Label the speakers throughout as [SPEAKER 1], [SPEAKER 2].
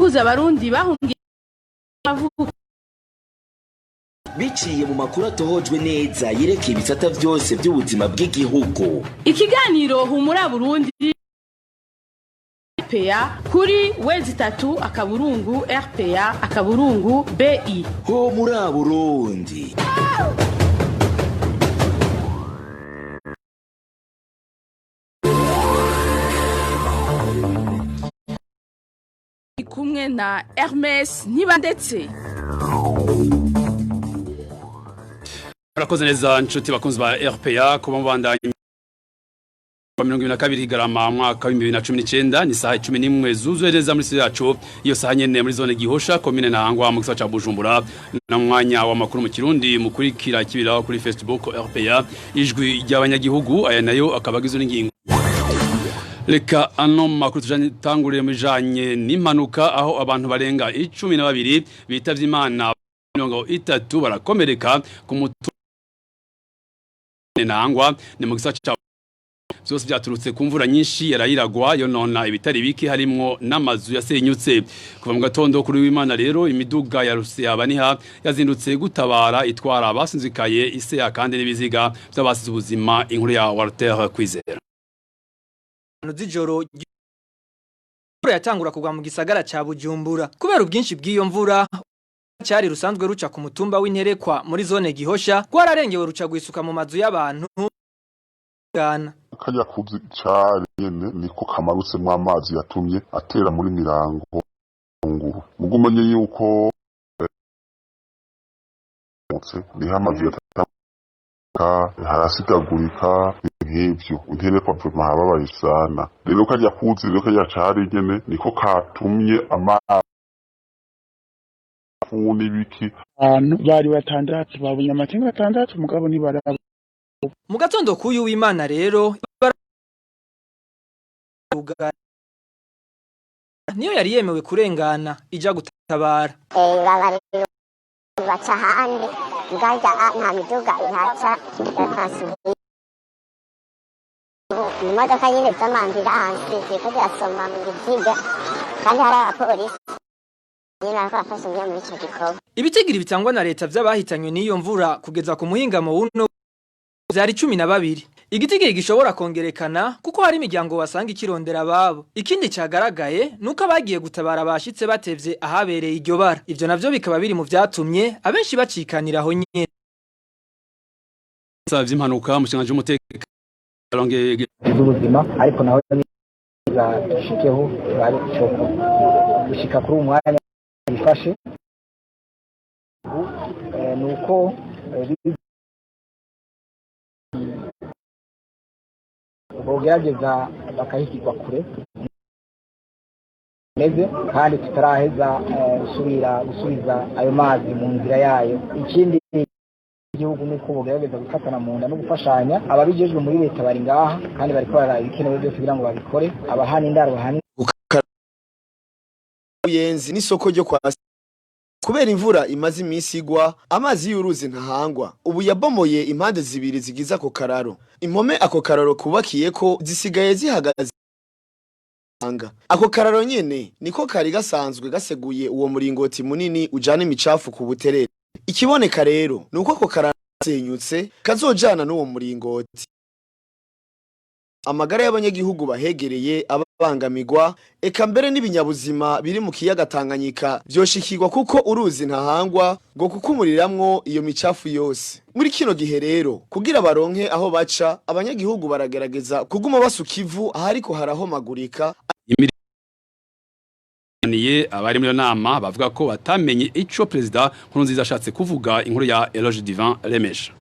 [SPEAKER 1] Guhuza Abarundi bahungiye amavuko.
[SPEAKER 2] Biciye mu makuru atohojwe neza yerekeye ibisata vyose by'ubuzima bw'igihugu.
[SPEAKER 1] Ikiganiro Humura Burundi RPA kuri w3.rpa.bi.
[SPEAKER 2] Ho muri Burundi.
[SPEAKER 1] Kumwe na Hermes Niba ndetse.
[SPEAKER 3] Murakoze neza, nshuti bakunzi ba RPA, kuba mubandanya. 22 Garama mwaka wa 2019, ni saha 11 zuzuye neza muri studio yacu. Iyo saha nyene muri zone Gihosha, commune Ntahangwa, mu gisagara ca Bujumbura, na mwanya wa makuru mu Kirundi mukurikira kibiraho kuri Facebook RPA Ijwi ry'Abanyagihugu. Aya nayo akaba agizwe n'ingingo. Reka ano makuru tujanye tanguriye mu bijanye n'impanuka, aho abantu barenga 12 bitavye Imana, 30 barakomereka ku mutumba Ntahangwa, ni mu gisagara ca. Byose byaturutse ku mvura nyinshi yarayiragwa yonona ibitari bike, harimwo n'amazu yasenyutse. Kuva mu gatondo kuri w'Imana rero, imiduga ya Rusiyabaniha yazindutse gutabara, itwara abasinzikaye iseya kandi n'ibiziga by'abasize ubuzima. Inkuru ya Walter Kwizera.
[SPEAKER 4] Z'ijoro imvura yatangura kugwa mu gisagara ca Bujumbura. Kubera ubwinshi bw'iyo mvura, cyari rusanzwe ruca ku mutumba w'Interekwa muri zone Gihosha rwararengewe, ruca gwisuka mu mazu y'abantu gana.
[SPEAKER 5] Kajya kuzi cari nyene niko kamarutsemwo amazi yatumye atera muri Mirango nguru. Mugumenye yuko niho amazu yataka harasigagurika nk'ivyo. Interekwa vraiment hababaye sana. Rero kajya kuzi, rero kajya cari nyene niko katumye amazi n'ibiki.
[SPEAKER 6] Abantu bari batandatu babonye amakinga atandatu, mugabo ntibaraba.
[SPEAKER 4] Mu gatondo k'uyu w'Imana rero, niyo yari yemewe kurengana ija gutabara.
[SPEAKER 7] Ibarabara baca ahandi ngaja, nta miduga ihaca. Imodoka nyine z'ama ambulance ziriko zirasoma mu biziga, kandi hari abapolisi nyine bariko barafasha muri ico gikorwa.
[SPEAKER 4] Ibitigiri bitangwa na leta vy'abahitanywe n'iyo mvura kugeza ku muhingamo w'uno vyari 12. Igitigiri gishobora kongerekana kuko hari imiryango wasanga ikirondera ababo. Ikindi cagaragaye nuko abagiye gutabara bashitse batevye ahabereye iryo bara. Ivyo navyo bikaba biri mu vyatumye abenshi bacikanira aho nyene.
[SPEAKER 3] Vy'impanuka mu kinga cy'umutekano.
[SPEAKER 8] Z'ubuzima, ariko naho dushikeho gushika kuri uwo mwanya bifashe nuko bogerageza bakahigirwa kure meze, kandi tutaraheza gusubira gusubiza ayo mazi mu nzira yayo. Ikindi igihugu nuko bogerageza gufatana mu nda no gufashanya. Ababijejwe muri leta bari ngaha kandi bariko bararaba ibikenewe byose kugira ngo babikore, abahana indaro bahana.
[SPEAKER 9] Buyenzi n'isoko ryo kwa. Kubera imvura imaze iminsi igwa, amazi y'uruzi Ntahangwa ubu yabomoye impande zibiri zigize ako kararo. Impome ako kararo kubakiyeko zisigaye zihagaze. Ako kararo nyene niko kari gasanzwe gaseguye uwo muringoti munini ujana imicafu ku Buterere. Ikiboneka rero nuko ako kararo gasenyutse kazojana n'uwo muringoti. Amagara y'abanyagihugu bahegereye abangamirwa, eka mbere n'ibinyabuzima biri mu kiyaga Tanganyika vyoshikirwa, kuko uruzi Ntahangwa ngo kukumuriramwo iyo micafu yose. Muri kino gihe rero, kugira baronke aho baca, abanyagihugu baragerageza kuguma basuka ivu ahariko harahomagurika.
[SPEAKER 3] Niye abari muri iyo nama bavuga ko batamenye ico Perezida Nkurunziza ashatse kuvuga. Inkuru ya Eloge Divin Remesha.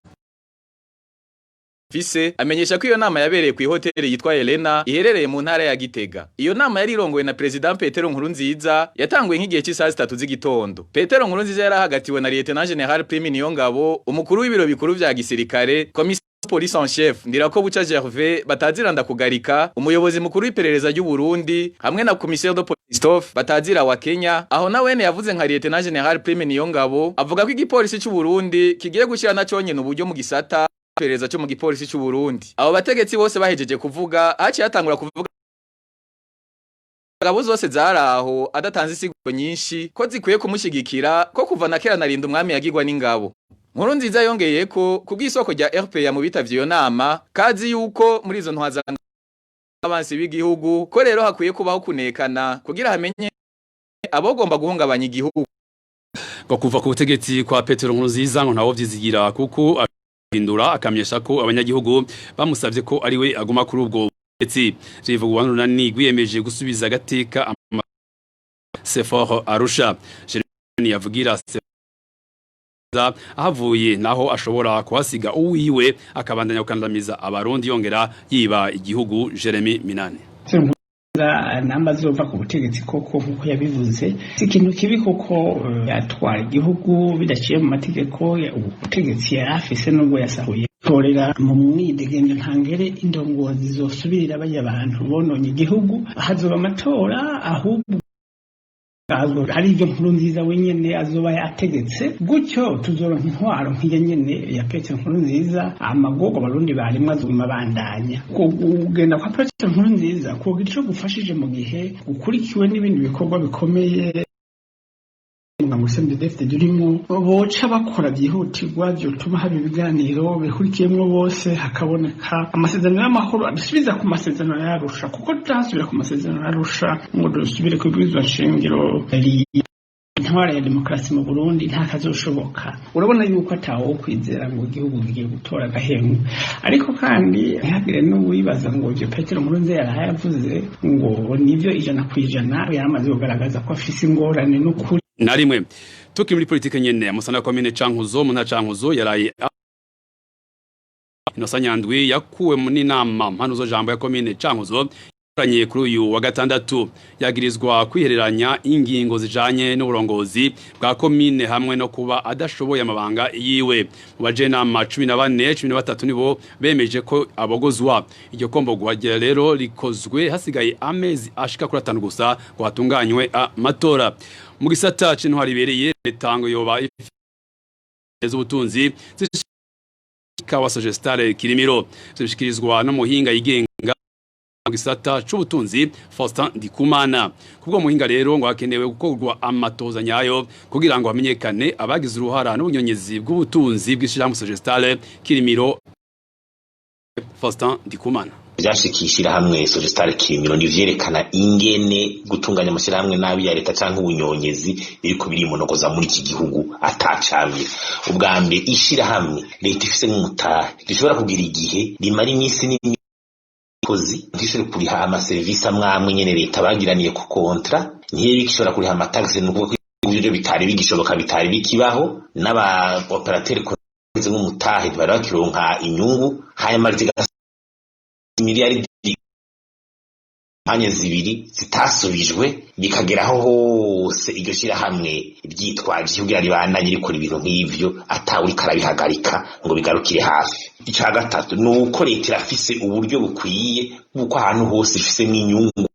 [SPEAKER 10] Fise amenyesha ko iyo nama yabereye ku hoteli yitwa Elena iherereye mu ntara ya Gitega. Iyo nama yari irongowe na President Petero Nkurunziza, yatanguye nk'igihe cy'isaha 3 z'igitondo. Petero Nkurunziza yarahagatiwe na Lieutenant General Prime Niyongabo, umukuru w'ibiro bikuru vya gisirikare, Commissaire Police en chef Ndirakobuca Gervais bataziranda kugarika, umuyobozi mukuru w'iperereza ry'u Burundi, hamwe na commissaire de police Christophe batazira wa Kenya. Aho nawene yavuze nka Lieutenant General Prime Niyongabo, avuga ko igipolisi cy'u Burundi kigiye gushyira na conyene uburyo mu gisata iperereza cyo mu gipolisi cy'u Burundi. Abo bategetsi bose bahejeje kuvuga, haciye hatangura kuvuga. Ngabo zose zaraho adatanze isiguro nyinshi ko zikwiye kumushigikira, ko kuva na kera narinda umwami yagirwa n'ingabo. Nkuru nziza yongeye ko kubw'isoko rya RPA mu bitavye iyo nama kazi yuko muri izo ntwaza abansi b'igihugu, ko rero hakwiye kubaho kunekana kugira hamenye abogomba guhungabanya igihugu.
[SPEAKER 3] Ngo kuva ku butegetsi kwa Petero Nkurunziza ngo ntawo vyizigira, kuko ahindura, akamyesha ko abanyagihugu bamusavye ko ariwe aguma kuri ubwo butegetsi. Bivugwa n'urunani rwiyemeje gusubiza agateka CFOR Arusha. Jeremy yavugira ahavuye naho ashobora kuhasiga uwiwe akabandanya gukandamiza Abarundi yongera yiba igihugu. Jeremy Minani.
[SPEAKER 11] Namba zova ku butegetsi koko nkuko yabivuze, si ikintu kibi, kuko yatwara igihugu bidaciye mu mategeko. Ubutegetsi yari afise nubwo yasahuye torera mu mwidegemvyo ntangere, indongozi zosubirira bajya abantu bononye igihugu, hazoba amatora, ahubwo hari ibyo Nkuru nziza wenyene azoba yategetse. Gutyo tuzoronka intwaro nk'iyo nyene ya Petero Nkuru nziza. Amagogo Abarundi barimwo azoguma bandanya. Kugenda kwa Petero Nkuru nziza kugira ico gufashije mu gihe gukurikiwe n'ibindi bikorwa bikomeye ngo CNDD-FDD urimo boca bakora byihutirwa, vyotuma haba ibiganiro bihurikiyemwo bose, hakaboneka amasezerano y'amahoro adusubiza ku masezerano y'Arusha, kuko tutasubira ku masezerano y'Arusha ngo dusubire ku ibwirizwa nshingiro, intwara ya demokarasi mu Burundi nta kazoshoboka. Urabona yuko atawo kwizera ngo igihugu kigiye gutora agahengwe, ariko kandi ntihagire n'uwibaza ngo ivyo Petero Nkurunziza yaraye avuze ngo nivyo 100%. Yaramaze kugaragaza ko afise ingorane n'ukuri.
[SPEAKER 3] Na rimwe tukiri muri politike nyene, musana komine Cankuzo mu ntara Cankuzo yaraye Innocent Nyandwi yakuwe mu n'inama mpanuzo jambo ya komine Cankuzo yakoranye kuri uyu wa gatandatu. Yagirizwa kwihereranya ingingo zijanye n'uburongozi bwa komine hamwe no kuba adashoboye amabanga yiwe. Mu bajenama 14, 13 nibo bemeje ko abogozwa. Iryo kombogwa rero rikozwe hasigaye amezi ashika kuri 5 gusa ngo hatunganywe amatora. Mu gisata c'intwari ibereye, leta ngo yoba z'ubutunzi zishika Sogestale Kirimiro. Zibishikirizwa n'umuhinga yigenga mu gisata c'ubutunzi Faustin Ndikumana. Kubwo muhinga rero ngo hakenewe gukorwa amatoza nyayo kugira ngo hamenyekane abagize uruhara n'ubunyonyezi bw'ubutunzi bw'ishirahamwe Sogestale Kirimiro. Faustin Ndikumana.
[SPEAKER 12] Vyashikishira hamwe Sogestale Kirimiro nivyerekana ingene gutunganya amashyirahamwe nabi ya leta canke ubunyonyezi biriko birimonogoza muri iki gihugu atacamira. Ubwa mbere, ishirahamwe leta ifise nk'umutahe rishobora kugira igihe rimara iminsi n'imikozi ntishobore kuriha amaserivisi amwe amwe nyene leta bagiraniye ku contrat, ntibe bishobora kuriha amatagisi, ni ukuvuga ko ivyo bitari bigishoboka, bitari bikibaho, n'aba opérateur nk'umutahe ntibari bakironka inyungu. Hanyuma miliyari mpanye zibiri zitasubijwe, bikageraho hose iryo shirahamwe ryitwaje kugira ribandanye rikora ibintu nk'ivyo atawuriko arabihagarika ngo bigarukire hafi. Ica gatatu ni uko leta irafise uburyo bukwiye bw'uko ahantu hose ifisemwo inyungu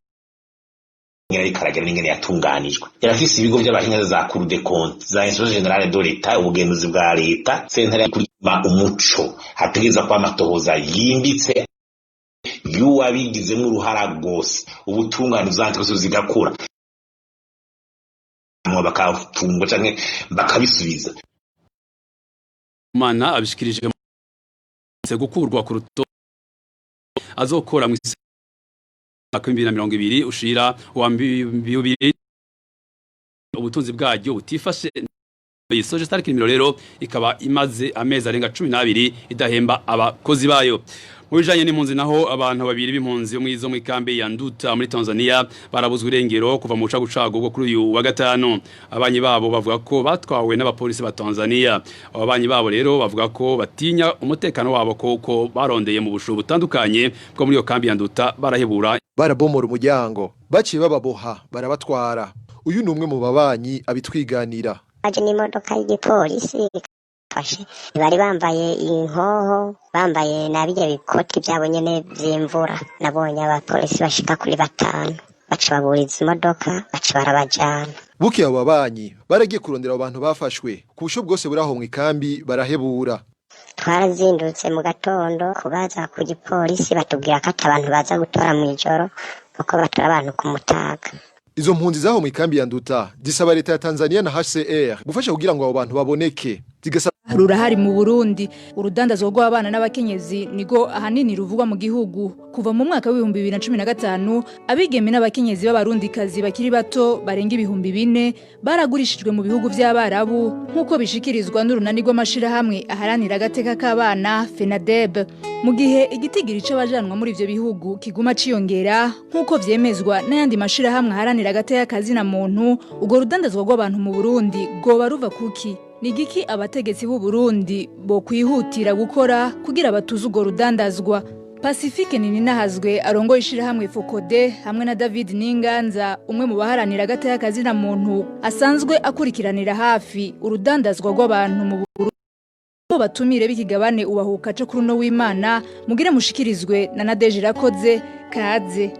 [SPEAKER 12] ariko aragera n'ingene yatunganijwe. Yarafise ibigo vy'abahinga, za Cour des comptes, za Inspection Générale de l'État, ubugenzuzi bwa leta, sentare kurima umuco. Hategerezwa kuba amatohoza yimbitse y'uwabigizemwo uruhara rwose, ubutungane bwose zigakura bakafungwa canke bakabisubiza.
[SPEAKER 3] Mana abishikirije gukurwa ku rutonde azokora mu mwaka 2020 ushira wa 2000 ubutunzi bwaryo butifashe. Sogestale Kirimiro rero ikaba imaze amezi arenga 12 idahemba abakozi bayo. Mu bijanye n'impunzi naho, abantu babiri b'impunzi yo mwizo mu ikambi ya Nduta muri Tanzania barabuzwe irengero kuva mu cagucago bwo kuri uyu wa gatanu. Abanyi babo bavuga ko batwawe n'abapolisi ba Tanzania. Ababanyi babo rero bavuga ko batinya umutekano wabo, koko barondeye mu bushu butandukanye bwo muri iyo kambi ya Nduta barahebura.
[SPEAKER 13] Barabomora umuryango, baciye bababoha barabatwara. Uyu ni umwe mu babanyi abitwiganira.
[SPEAKER 7] Baje n'imodoka y'igipolisi fashe, bari bambaye inkoho, bambaye na birya bikoti byabo nyene vy'imvura. Nabonye abapolisi bashika kuri batanu, baca baburiza imodoka, baca barabajana.
[SPEAKER 13] Buke abo babanyi baragiye kurondera abo bantu bafashwe ku busho bwose buri aho mu ikambi barahebura.
[SPEAKER 7] Twarazindutse mu gatondo kubaza ku gipolisi, batubwira ko ati abantu baza gutora mw'ijoro. Uko batora abantu ku mutaga.
[SPEAKER 13] Izo mpunzi zaho mu ikambi ya Nduta zisaba leta ya Tanzania na HCR gufasha kugira ngo abo bantu baboneke, zigasaba
[SPEAKER 14] Rurahari mu Burundi urudandazwa rw'abana n'abakenyezi, nigo ahanini ruvugwa mu gihugu. Kuva mu mwaka wa 2015, abigeme n'abakenyezi b'abarundikazi bakiri bato barenga 4000 baragurishijwe mu bihugu vy'Abarabu, nk'uko bishikirizwa n'urunani rw'amashirahamwe aharanira agateka k'abana, FENADEB. Mu gihe igitigiri c'abajanwa muri ivyo bihugu kiguma ciyongera, nk'uko vyemezwa n'ayandi mashirahamwe aharanira agateka kazina muntu, urwo rudandazwa rw'abantu mu Burundi rwoba ruva kuki? Ni igiki abategetsi b'u Burundi bo kwihutira gukora kugira batuze urwo rudandazwa? Pacifique Nininahazwe arongoye ishirahamwe FOCODE hamwe na David Ninganza, umwe mu baharanira agateka kazina muntu asanzwe akurikiranira hafi urudandazwa rw'abantu mu Burundi, bo batumire b'ikigabane Ubahuka co kuri uno w'Imana, mugire mushikirizwe na Nadeje Irakoze. Kaze.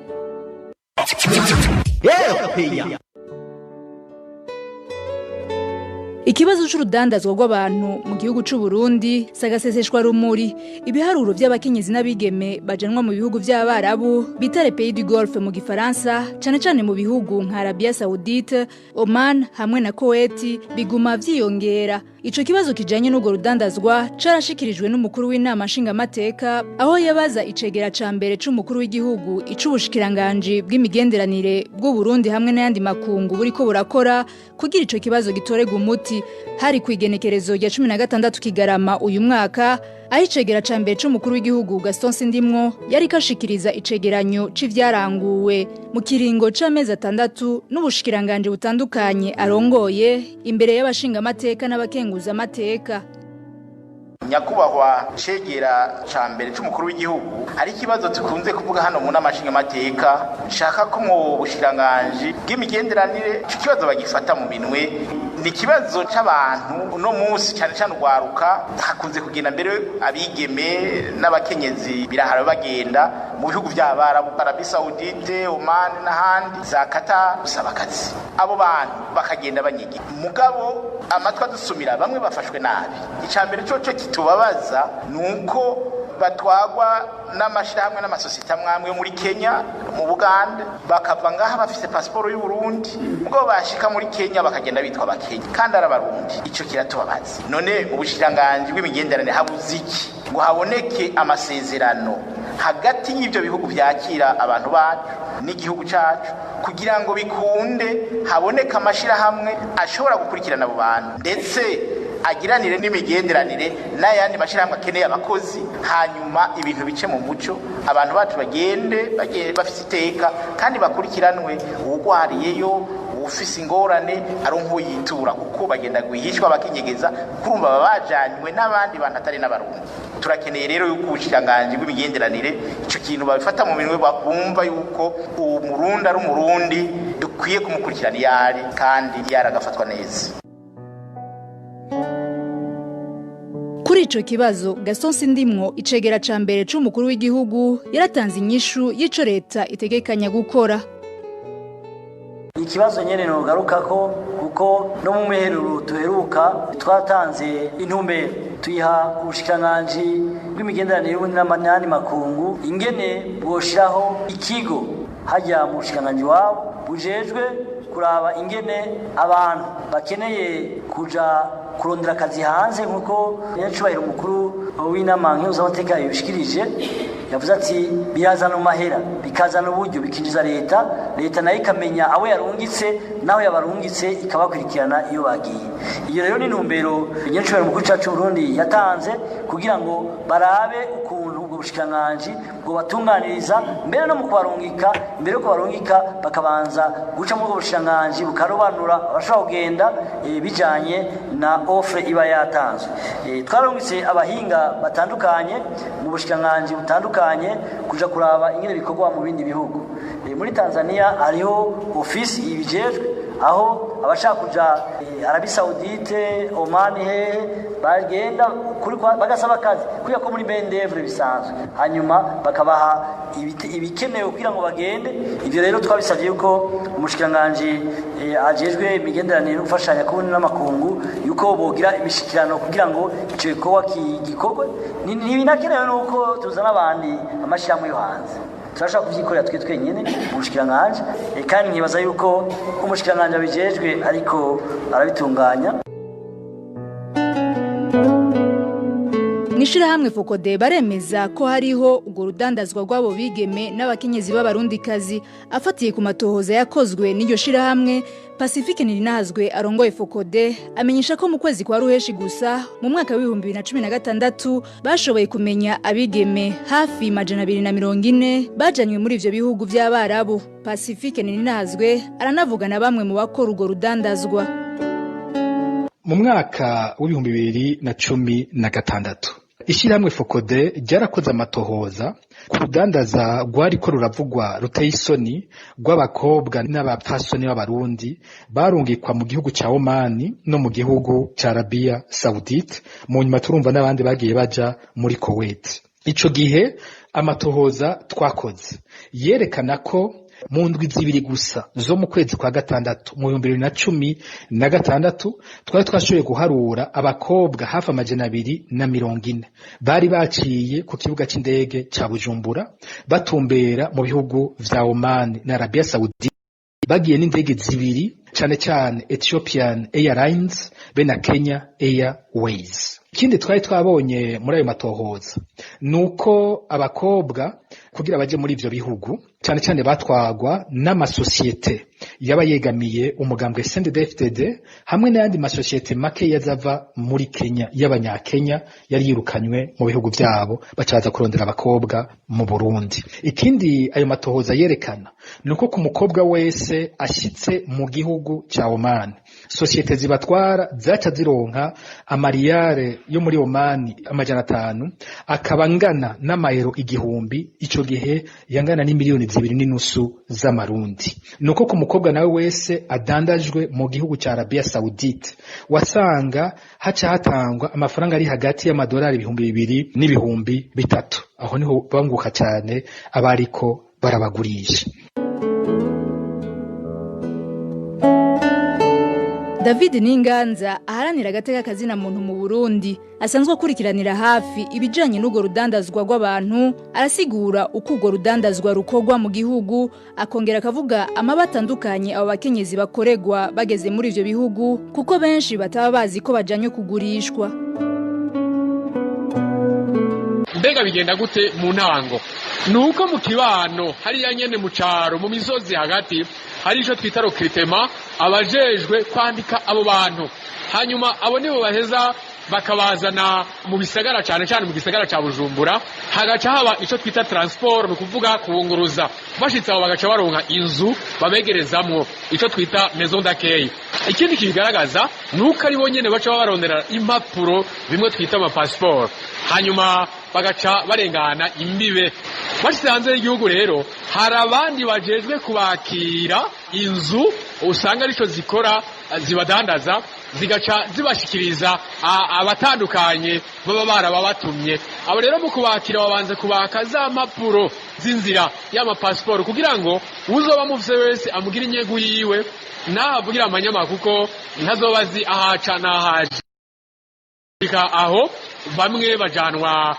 [SPEAKER 14] Ikibazo c'urudandazwa rw'abantu mu gihugu c'u Burundi sagaseseshwa rumuri. Ibiharuro by'abakenyezi n'abigeme bajanwa mu bihugu by'Abarabu, bita les pays du Golfe mu Gifaransa, cane cane mu bihugu nka Arabia Saoudite, Oman hamwe na Kuwait, biguma vyiyongera. Ico kibazo kijanye n'urwo rudandazwa carashikirijwe n'umukuru w'inama nshingamateka, aho yabaza icegera ca mbere c'umukuru w'igihugu ic'ubushikiranganji bw'imigenderanire bw'u Burundi hamwe n'ayandi makungu buriko burakora kugira ico kibazo gitorerwe umuti. Hari kw'igenekerezo rya 16 Kigarama uyu mwaka, aho icegera ca mbere c'umukuru w'igihugu Gaston Sindimwo yari kashikiriza icegeranyo c'ivyaranguwe mu kiringo c'amezi 6 n'ubushikiranganje butandukanye arongoye, imbere y'abashingamateka n'abakenguzamateka.
[SPEAKER 15] Nyakubahwa cegera ca mbere c'umukuru w'igihugu, hari ikibazo tukunze kuvuga hano mu nama nshingamateka. Nshaka ko mu bushikiranganji bw'imigenderanire ico kibazo bagifata mu minwe. Ni ikibazo c'abantu uno munsi, cane cane urwaruka, hakunze kugenda mbere abigeme n'abakenyezi, birahara bagenda mu bihugu vy'Abarabu, Arabie Saoudite, Oman n'ahandi, za Qatar, gusaba akazi. Abo bantu bakagenda banyigira, mugabo amatwi adusumira bamwe bafashwe nabi. Ica mbere coco kitubabaza nuko batwagwa n'amashirahamwe n'amasosiyete amwe yo muri Kenya, mu Buganda, bakava ngaha bafise pasiporo y'u Burundi, mugabo bashika muri Kenya bakagenda bitwa Abakenya kandi ari Abarundi. Ico kiratubabaza. None mu bushikiranganji bw'imigenderanire habuze iki ngo haboneke amasezerano hagati y'ivyo bihugu vyakira abantu bacu n'igihugu cacu, kugira ngo bikunde haboneke amashirahamwe ashobora gukurikirana abo bantu, ndetse agiranire n'imigenderanire n'ayandi mashyirahamwe akeneye abakozi, hanyuma ibintu bice mu muco, abantu bacu bagende bafise iteka kandi bakurikiranwe, uwugwariyeyo, uwufise ingorane aronka uwo yitura, kuko bagenda guhishwa bakinyegeza, kurumva baba bajanywe n'abandi bantu atari n'Abarundi. Turakeneye rero yuko ubushikiranganji bw'imigenderanire ico kintu babifata mu minwe, bakumva yuko uwo Murundi ari Umurundi, dukwiye kumukurikirana iyo ari kandi iyo ari agafatwa neza.
[SPEAKER 14] Kuri ico kibazo, Gaston Sindimwo, icegera ca mbere c'umukuru w'igihugu, yaratanze inyishu y'ico leta itegekanya gukora.
[SPEAKER 16] Ikibazo nyene nogarukako, kuko no mu mwiherero duheruka twatanze intumbero, tuyiha ubushikiranganji bw'imigenderanire n'ayandi makungu, ingene bwoshiraho ikigo hajya mu bushikiranganji wabo bujejwe kuraba ingene abantu bakeneye kuja kurondera akazi hanze, nkuko nyacubahiro umukuru w'inama nkenguzamateka yabishikirije. Yavuze ati birazana amahera, bikazana uburyo, bikinjiza leta, leta nayo ikamenya abo yarungitse naho yabarungitse, ikabakurikirana iyo bagiye. Iyo rero ni intumbero nyacubahiro umukuru cacu Burundi yatanze, kugira ngo barabe ukuntu ubwo bushikiranganji bwo batunganiriza mbere no mu kubarungika. Imbere yo kubarungika bakabanza guca muri ubwo bushikiranganji bukarobanura abashobora kugenda bijanye na offre iba yatanzwe. Twarungitse abahinga batandukanye mu bushikiranganji butandukanye kuja kuraba ingene bikorwa mu bindi bihugu. Muri Tanzania hariho ofisi ibijejwe, aho abashaka kuja Arabie Saoudite, Oman, hehe, bagenda kuri bagasaba akazi kuya ko muri main d'oeuvre bisanzwe, hanyuma bakabaha ibikenewe kugira ngo bagende. Ivyo rero twabisavye yuko umushikiranganji ajejwe imigenderanire no gufashanya kubona n'amakungu yuko bogira imishikirano kugira ngo ico gikorwa gikorwe. Ntibinakenewe nuko tuzana abandi amashirahamwe yo hanze. Turashobora kuvyikorera twe twenyene mu bushikiranganji, kandi nkibaza yuko umushikiranganji abijejwe ariko arabitunganya.
[SPEAKER 14] Mwishirahamwe Fokode baremeza ko hariho urwo rudandazwa rw'abo bigeme n'abakenyezi b'abarundikazi. Afatiye ku matohoza yakozwe n'iryo shirahamwe, Pacifique Nininahazwe arongoye Fokode amenyesha ko mu kwezi kwa Ruheshi gusa mu mwaka wa 2016 bashoboye kumenya abigeme hafi 240 bajanywe muri ivyo bihugu vy'Abarabu. Pacifique Nininahazwe aranavuga na bamwe mu bakora urwo rudandazwa.
[SPEAKER 17] Mu mwaka wa 2016, ishyirahamwe Fokode ryarakoze amatohoza ku rudandaza rwariko ruravugwa ruteye isoni rw'abakobwa n'abapfasoni b'Abarundi barungikwa mu gihugu ca Omani no mu gihugu ca Arabia Saudite. Mu nyuma turumva n'abandi bagiye baja muri Kuwait. Ico gihe amatohoza twakoze yerekana ko mu ndwi 2 gusa zo mu kwezi kwa gatandatu mu 2016 twari twashoboye guharura abakobwa hafi 240 bari baciye ku kibuga c'indege ca Bujumbura batumbera mu bihugu vya Oman na Arabia Saudite, bagiye n'indege 2, cane cane Ethiopian Airlines be na Kenya Airways. Ikindi twari twabonye muri ayo matohoza nuko abakobwa kugira baje muri ivyo bihugu cane cane batwagwa n'amasosiyete yaba yegamiye umugambwe CNDD-FDD hamwe n'ayandi masosiyete make yazava muri Kenya y'abanyakenya yari yirukanywe mu bihugu vyabo, bacaza kurondera abakobwa mu Burundi. Ikindi ayo matohoza yerekana nuko ku mukobwa wese ashitse mu gihugu ca Oman, sosiyete zibatwara zaca zironka amariyare yo muri Oman 500, akaba angana n'amayero 1000, ico gihe yangana n'imiliyoni 2.5 z'amarundi. Nuko ku mukobwa nawe wese adandajwe mu gihugu ca Arabia Saudite wasanga haca hatangwa amafaranga ari hagati y'amadolari 2000 n'ibihumbi 3. Aho niho banguka cyane abariko barabagurisha.
[SPEAKER 14] David Ninganza aharanira agateka kazina muntu mu Burundi, asanzwe akurikiranira hafi ibijanye n'urwo rudandazwa rw'abantu, arasigura uko urwo rudandazwa rukorwa mu gihugu, akongera akavuga amaba atandukanye abo bakenyezi bakoregwa bageze muri ivyo bihugu, kuko benshi bataba bazi ko bajanywe kugurishwa.
[SPEAKER 18] Mbega bigenda gute mu ntango? Nuko mu kibano hariya nyene mu caro mu misozi hagati hari ico twita recrutement, abajejwe kwandika abo bantu, hanyuma abo nibo baheza bakabazana mu bisagara, cane cane mu gisagara ca Bujumbura, hagaca haba ico twita transport, ni ukuvuga kubunguruza. Bashitse aho bagaca baronka inzu babegerezamwo, ico twita maison d'accueil. Ikindi kibigaragaza nuko ari bo nyene baca babarondera impapuro, bimwe twita ama passeport, hanyuma bagaca barengana imbibe. Bashitse hanze y'igihugu rero hari abandi bajejwe kubakira inzu, usanga arico zikora, zibadandaza, zigaca zibashikiriza abatandukanye baba barababatumye. Abo rero mu kubakira babanza kubaka za mpapuro z'inzira y'amapasiporo, kugira ngo uzoba mufise wese amugire inyegu yiwe, navugira amanyama, kuko ntazoba azi ahaca n'ahaje. Aho bamwe bajanwa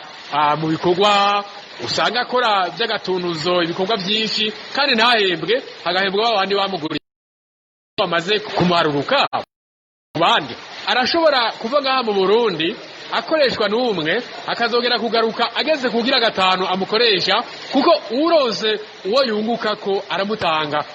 [SPEAKER 18] mu bikorwa usanga akora by'agatunuzo, ibikorwa byinshi kandi ntahembwe, hagahembwa babandi bamuguriye bamaze kumuharuruka. Bandi arashobora kuva ngaha mu Burundi akoreshwa n'umwe, akazogera kugaruka ageze kugira gatanu amukoresha, kuko uronse uwo yunguka ko aramutanga.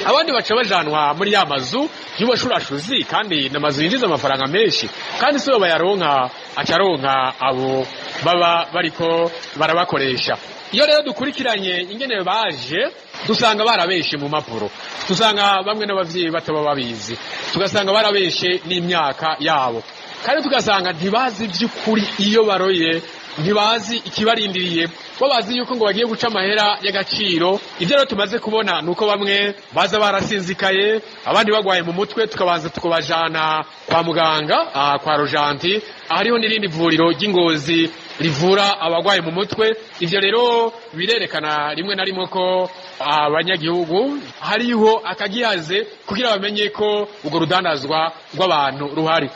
[SPEAKER 18] Abandi baca bajanwa muri ya mazu y'ubushurashuzi, kandi n'amazu yinjiza amafaranga menshi, kandi sibo bayaronka, acaronka abo baba bariko barabakoresha. Iyo rero dukurikiranye ingene baje, dusanga barabeshe mu mapuro, dusanga bamwe n'abavyeyi bataba babizi, tugasanga barabeshe n'imyaka yabo, kandi tugasanga ntibazi by'ukuri iyo baroye, ntibazi ikibarindiriye, bo bazi yuko ngo bagiye guca amahera y'agaciro. Ibyo rero tumaze kubona nuko bamwe baza barasinzikaye, abandi bagwaye mu mutwe, tukabanza tukabajana kwa muganga kwa Rojanti, hariho n'irindi vuriro ry'Ingozi rivura abagwaye mu mutwe. Ivyo rero birerekana rimwe na rimwe ko abanyagihugu hariho akagihaze kugira bamenye ko urwo rudandazwa rw'abantu ruhari.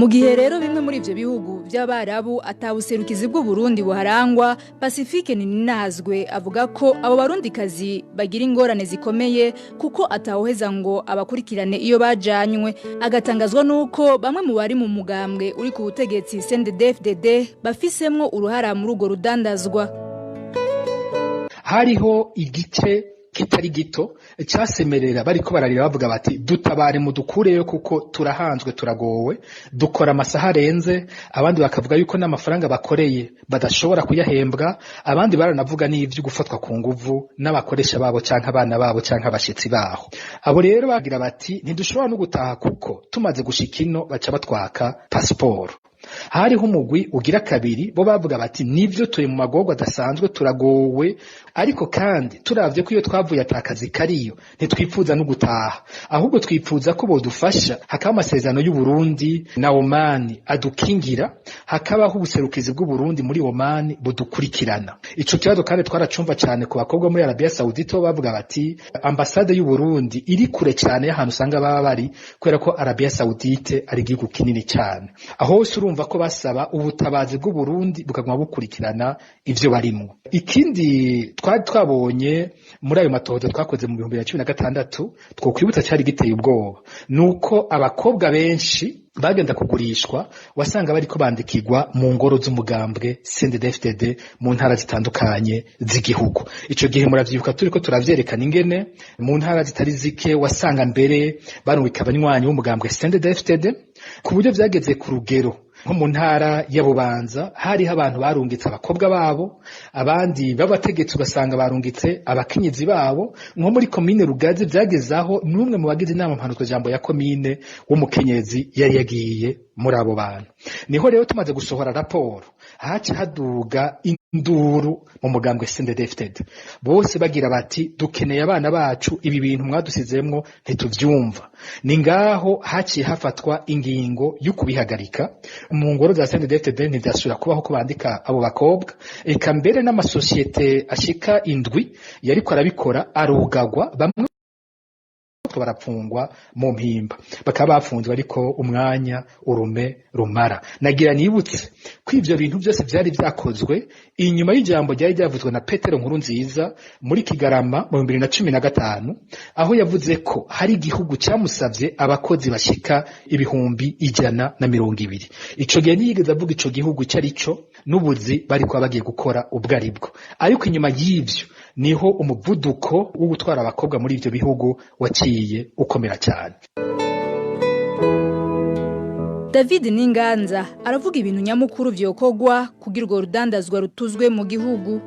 [SPEAKER 14] Mu gihe rero bimwe muri ivyo bihugu vy'Abarabu atawuserukizi bw'u Burundi buharangwa, Pacifique Nininahazwe avuga ko abo barundikazi bagira ingorane zikomeye kuko atawuheza ngo abakurikirane iyo bajanywe. Agatangazwa nuko bamwe mu bari mu mugambwe uri ku butegetsi CNDD-FDD bafisemwo uruhara muri urwo rudandazwa.
[SPEAKER 17] Hariho igice kitari gito cyasemerera bariko bararira, bavuga bati: "Dutabare, mudukureyo kuko turahanzwe, turagowe, dukora amasaha arenze." Abandi bakavuga yuko n'amafaranga bakoreye badashobora kuyahembwa. Abandi baranavuga n'ivyo gufatwa ku nguvu n'abakoresha babo canke abana babo canke abashitsi baho. Abo rero bagira bati: "Ntidushobora no gutaha kuko tumaze gushika ino baca batwaka pasiporo." Hariho umugwi ugira kabiri, bo bavuga bati: "Nivyo, turi mu magorwa adasanzwe, turagowe, ariko kandi turavye ko iyo twavuye atakazi kariyo, ntitwipfuza no gutaha, ahubwo twipfuza ko bodufasha hakaba amasezerano y'u Burundi na Omani adukingira, hakabaho ubuserukizi bw'u Burundi muri Omani budukurikirana." Ico kibazo kandi twaracumva cyane ku bakobwa muri Arabia Saudite, bo bavuga bati ambasade y'u Burundi iri kure cyane y'ahantu usanga baba bari, kubera ko Arabia Saudite ari igihugu kinini cyane. Aho hose urumva ko basaba ubutabazi bw'u Burundi bukaguma bukurikirana ivyo barimwo. Ikindi twari twabonye muri ayo matohoza twakoze mu 2016, twokwibutsa, cyari giteye ubwoba, nuko abakobwa benshi bagenda kugurishwa wasanga bariko bandikirwa mu ngoro z'umugambwe CNDD-FDD mu ntara zitandukanye z'igihugu. Ico gihe muravyibuka turiko turavyerekana ingene mu ntara zitari zike wasanga mbere barungika abanywanyi b'umugambwe CNDD-FDD, ku buryo vyageze ku rugero nko mu ntara ya Bubanza hariho abantu barungitse abakobwa babo, abandi b'abategetsi ugasanga barungitse abakenyezi babo. Nko muri komine Rugazi vyageze aho n'umwe mu bagize inama mpanuzwajambo ya komine w'umukenyezi yari yagiye muri abo bantu. Niho rero tumaze gusohora raporo haca haduga induru mu mugambwe CNDD-FDD, bose bagira bati: "Dukeneye abana bacu, ibi bintu mwadusizemwo ntituvyumva." Ni ngaho haciye hafatwa ingingo yo kubihagarika. Mu ngoro za CNDD-FDD ntivyasubira kubaho ko bandika abo bakobwa, eka mbere n'amasosiyete ashika 7 yariko arabikora arugagwa, bamwe barapfungwa mu Mpimba, bakaba bafunzwe ariko umwanya urume rumara. Nagira nibutse ko ivyo bintu byose vyari vyakozwe inyuma y'ijambo ryari ryavuzwe na Petero Nkurunziza muri Kigarama mu 2015, aho yavuze ko hari igihugu cyamusavye abakozi bashika 120,000. Ico gihe ntiyigeze avuga ico gihugu ico ari cyo n'ubuzi bari kuba bagiye gukora ubwo aribwo, ariko inyuma y'ivyo niho umuvuduko wo gutwara abakobwa muri ivyo bihugu waciye ukomera cyane.
[SPEAKER 14] David Ninganza aravuga ibintu nyamukuru vyokorwa kugira urwo rudandazwa rutuzwe mu gihugu.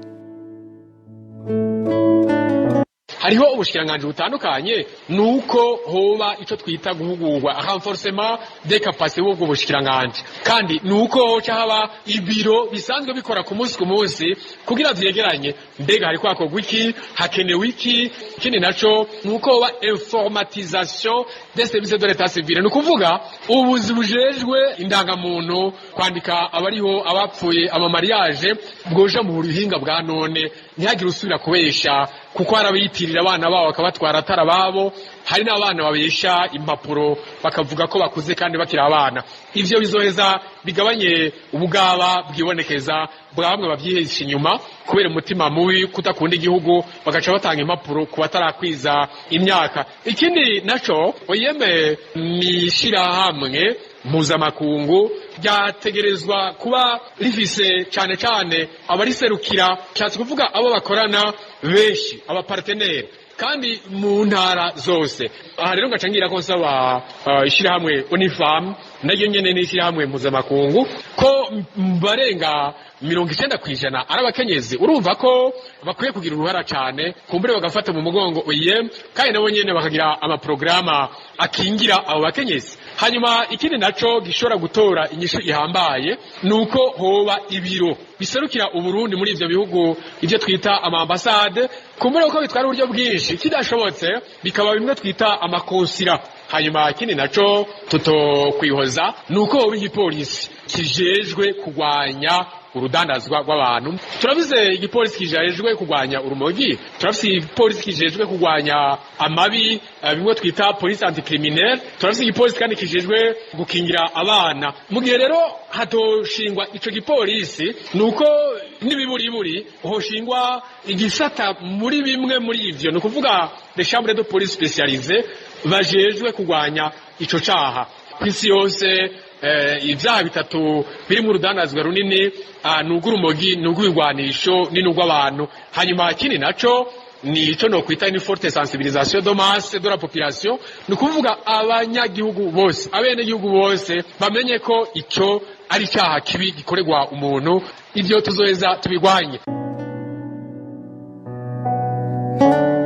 [SPEAKER 18] Hariho ubushikiranganji butandukanye, nuko hoba ico twita guhugurwa, renforcement des capacités bw'ubwo bushikiranganji, kandi nuko hoca haba ibiro bisanzwe bikora ku munsi ku munsi kugira vyegeranye mbega hariko hakorwa iki, hakenewe iki. Ikindi naco nuko hoba informatisation des services de l'état civil, ni ukuvuga ubuzi bujejwe indangamuntu, kwandika abariho, abapfuye, amamariage, bwoja mu buhinga bwa none, ntihagire usubira kubesha, kuko hari abiyitirira abana babo bakabatwara atari ababo, hari n'abana babesha impapuro bakavuga ko bakuze kandi bakiri abana. Ivyo bizoheza bigabanye ubugaba bwibonekeza bwa bamwe babyihisha inyuma kubera umutima mubi, kudakunda igihugu, bagaca batanga impapuro ku batarakwiza imyaka. Ikindi naco, OIM ni ishirahamwe mpuzamakungu ryategerezwa kuba rifise cane cane abariserukira, nshatse kuvuga abo bakorana benshi, abapartenaires, kandi mu ntara zose. Aha rero ngaca ngira ko nsaba ishirahamwe ONU Femmes, naryo nyene ni ishirahamwe mpuzamakungu, ko barenga 90% ari abakenyezi. Urumva ko bakwiye kugira uruhara cane, kumbure bagafata mu mugongo OIM, kandi nabo nyene bakagira amaprograma akingira abo bakenyezi. Hanyuma ikindi naco gishobora gutora inyishu ihambaye nuko hoba ibiro biserukira Uburundi muri ivyo bihugu, ivyo twita amaambasade, kumbure ko bitwara uburyo bwinshi, kidashobotse bikaba bimwe twita amakonsira. Hanyuma ikindi naco tutokwihoza nuko hoba igipolisi kijejwe kugwanya Urudandazwa rw'abantu, turafise igipolisi kijejwe kurwanya urumogi, turafise igipolisi kijejwe kurwanya amabi, bimwe twita police anticriminelle, turafise igipolisi kandi kijejwe gukingira abana. Mu gihe rero hatoshingwa ico gipolisi, nuko n'ibiburiburi hoshingwa igisata muri bimwe muri ivyo, ni ukuvuga les chambres de police spécialisées bajejwe kurwanya ico caha. Kw'isi yose, ivyaha bitatu biri mu rudandazwa runini ni urw'urumogi, ni urw'ibigwanisho, ni n'urw'abantu. Hanyuma ikindi naco ni ico nokwita une forte sensibilisation de masse de la population, ni ukuvuga abanyagihugu bose, abenegihugu bose bamenye ko ico ari icaha kibi gikorerwa umuntu. Ivyo tuzoheza tubigwanye.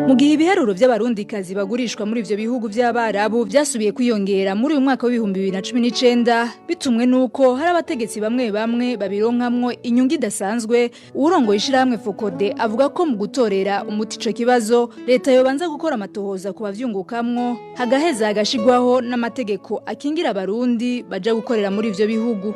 [SPEAKER 14] Mu gihe ibiharuro by'Abarundikazi bagurishwa muri ivyo bihugu by'Abarabu byasubiye kwiyongera muri uyu mwaka wa 2019, bitumwe nuko hari abategetsi bamwe bamwe babironkamwo inyungu idasanzwe, uwurongoye ishirahamwe FOCODE avuga ko mu gutorera umuti ico kibazo, leta yobanza gukora amatohoza ku bavyungukamwo, hagaheza hagashigwaho n'amategeko akingira Abarundi baja gukorera muri ivyo bihugu.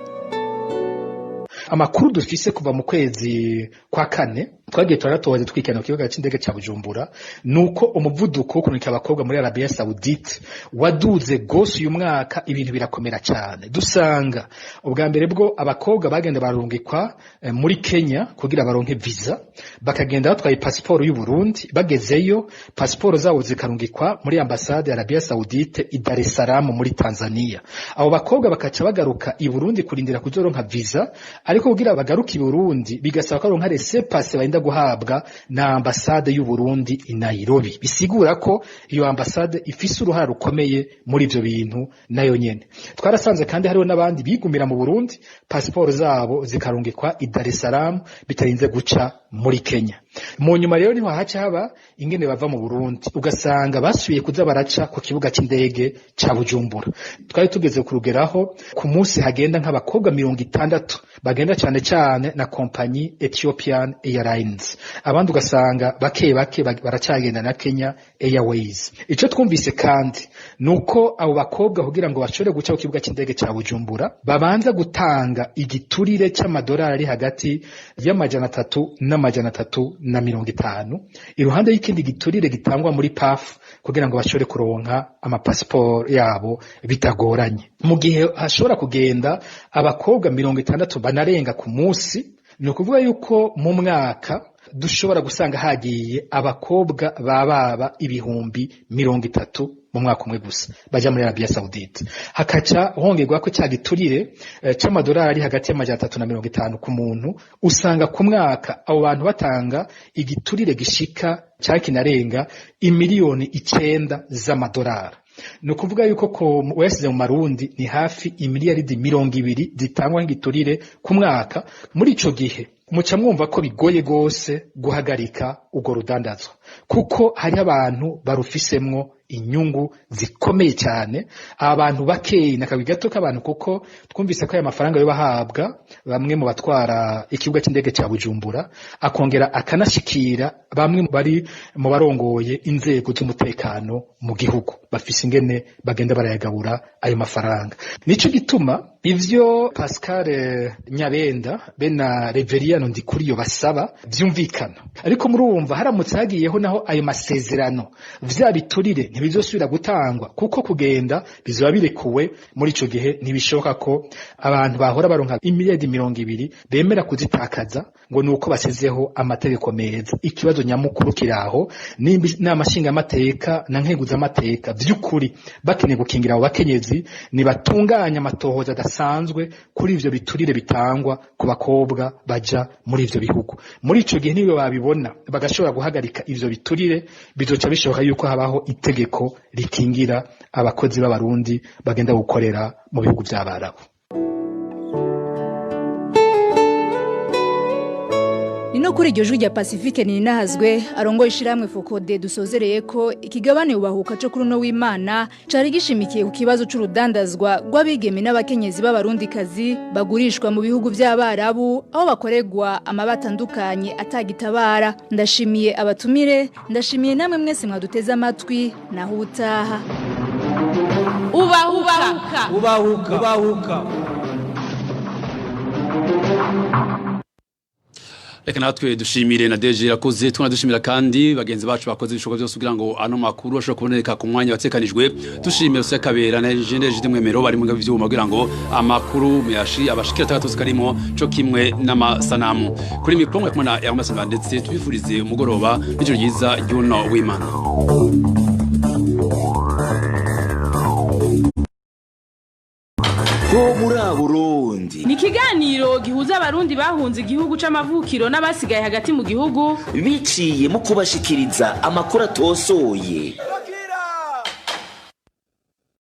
[SPEAKER 17] Amakuru dufise kuva mu kwezi kwa kane, twagiye turaratohoza twikana ku kibuga c'indege ca Bujumbura, nuko umuvuduko wo kurungika abakobwa muri Arabia Saudite waduze gose uyu mwaka. Ibintu birakomera cyane. Dusanga ubwa mbere bwo abakobwa bagenda barungikwa muri Kenya kugira baronke visa, bakagenda batwaye pasiporo y'u Burundi, bagezeyo pasiporo zabo zikarungikwa muri ambasade ya Arabia Saudite i Dar es Salaam muri Tanzania. Abo bakobwa bakaca bagaruka i Burundi kurindira kuzoronka visa, ariko kugira bagaruke i Burundi bigasaba ko baronka laissez-passer barinda guhabwa na ambasade y'u Burundi i Nairobi. Bisigura ko iyo ambasade ifise uruhara rukomeye muri ivyo bintu nayo nyene. Twarasanze kandi hariho n'abandi bigumira mu Burundi, pasiporo zabo zikarungikwa i Dar es Salaam bitarinze guca muri Kenya. Mu nyuma rero niho haca haba ingene bava mu Burundi, ugasanga basubiye kuza baraca ku kibuga c'indege ca Bujumbura. Twari tugeze kurugeraho ku munsi hagenda nk'abakobwa 60, bagenda cane cane na kompanyi Ethiopian Airlines, abandi ugasanga bake bake baracagenda na Kenya Airways. Ico twumvise kandi nuko abo bakobwa kugira ngo bashobore guca ku kibuga c'indege ca Bujumbura babanza gutanga igiturire c'amadolari ari hagati y'300 n'350, iruhande y'ikindi giturire gitangwa muri PAF kugira ngo bashobore kuronka amapasiporo yabo bitagoranye. Mu gihe hashobora kugenda abakobwa 60 banarenga ku munsi, ni ukuvuga yuko mu mwaka dushobora gusanga hagiye abakobwa bababa 30,000 mu mwaka umwe gusa baja muri Arabia Saudite, hakaca hongerwa ko cya giturire c'amadolari ari hagati y'350 ku muntu. Usanga ku mwaka abo bantu batanga igiturire gishika cyangwa kinarenga imiliyoni 9 z'amadolari. Ni ukuvuga yuko ko wayasize mu marundi ni hafi imiliyaridi 20 zitangwa nk'igiturire ku mwaka. Muri ico gihe muca mwumva ko bigoye gose guhagarika urwo rudandazwa, kuko hariho abantu barufisemwo inyungu zikomeye cyane. Abantu bakeyi nakabwi gato k'abantu, kuko twumvise ko aya mafaranga yo bahabwa bamwe mu batwara ikibuga cy'indege cya Bujumbura, akongera akanashikira bamwe bari mu barongoye inzego z'umutekano mu gihugu, bafise ingene bagenda barayagabura ayo mafaranga. Nico gituma ivyo Pascal Nyabenda be na Reveriano Ndikuriyo basaba vyumvikana, ariko murumva haramutse hagiyeho naho ayo masezerano, vya biturire ntibizosubira gutangwa, kuko kugenda bizoba birekuwe. Muri ico gihe ntibishoboka ko abantu bahora baronka imiliyaridi 20 bemera kuzitakaza ngo nuko basizeho amategeko meza. Ikibazo nyamukuru kiraho nimba inama nshingamateka na nkenguzamateka vy'ukuri bakeneye gukingira abo bakenyezi, nibatunganya amatohoza adasanzwe kuri ivyo biturire bitangwa ku bakobwa baja muri ivyo bihugu. Muri ico gihe niyo babibona bagashobora guhagarika ivyo biturire, bizoca bishoboka yuko habaho itegeko rikingira abakozi b'Abarundi bagenda gukorera mu bihugu vy'Abarabu.
[SPEAKER 14] Ni no kuri iryo jwi rya Pacifique Ninahazwe arongoye ishiramwe FOCODE dusozereye ko ikigabane Ubahuka cyo kuri no w'Imana cari gishimikiye ku kibazo c'urudandazwa rw'abigeme n'abakenyezi b'Abarundikazi bagurishwa mu bihugu by'Abarabu, aho bakoregwa amabatandukanye atagitabara. Ndashimiye abatumire, ndashimiye namwe mwese mwaduteze amatwi. Naho ubutaha.
[SPEAKER 1] Ubahuka.
[SPEAKER 4] Ubahuka. Ubahuka.
[SPEAKER 3] Reka natwe dushimire na DG Irakoze, dushimira kandi bagenzi bacu bakoze ibishoboka byose kugira ngo ano makuru ashobore kuboneka ku mwanya watekanijwe. Dushimire Usya Kabera na Jende Jide Mwemero bari mu vyuma kugira ngo amakuru muyashi abashikira takatose karimo co kimwe n'amasanamu. Kuri mikro mwe kumwe na Hermes, ndetse tubifurize umugoroba n'ijoro ryiza ry'uno w'Imana.
[SPEAKER 2] Ho muri Burundi.
[SPEAKER 1] Ni ikiganiro gihuza Abarundi bahunze igihugu c'amavukiro n'abasigaye hagati mu gihugu
[SPEAKER 2] biciye mu kubashikiriza amakuru atosoye.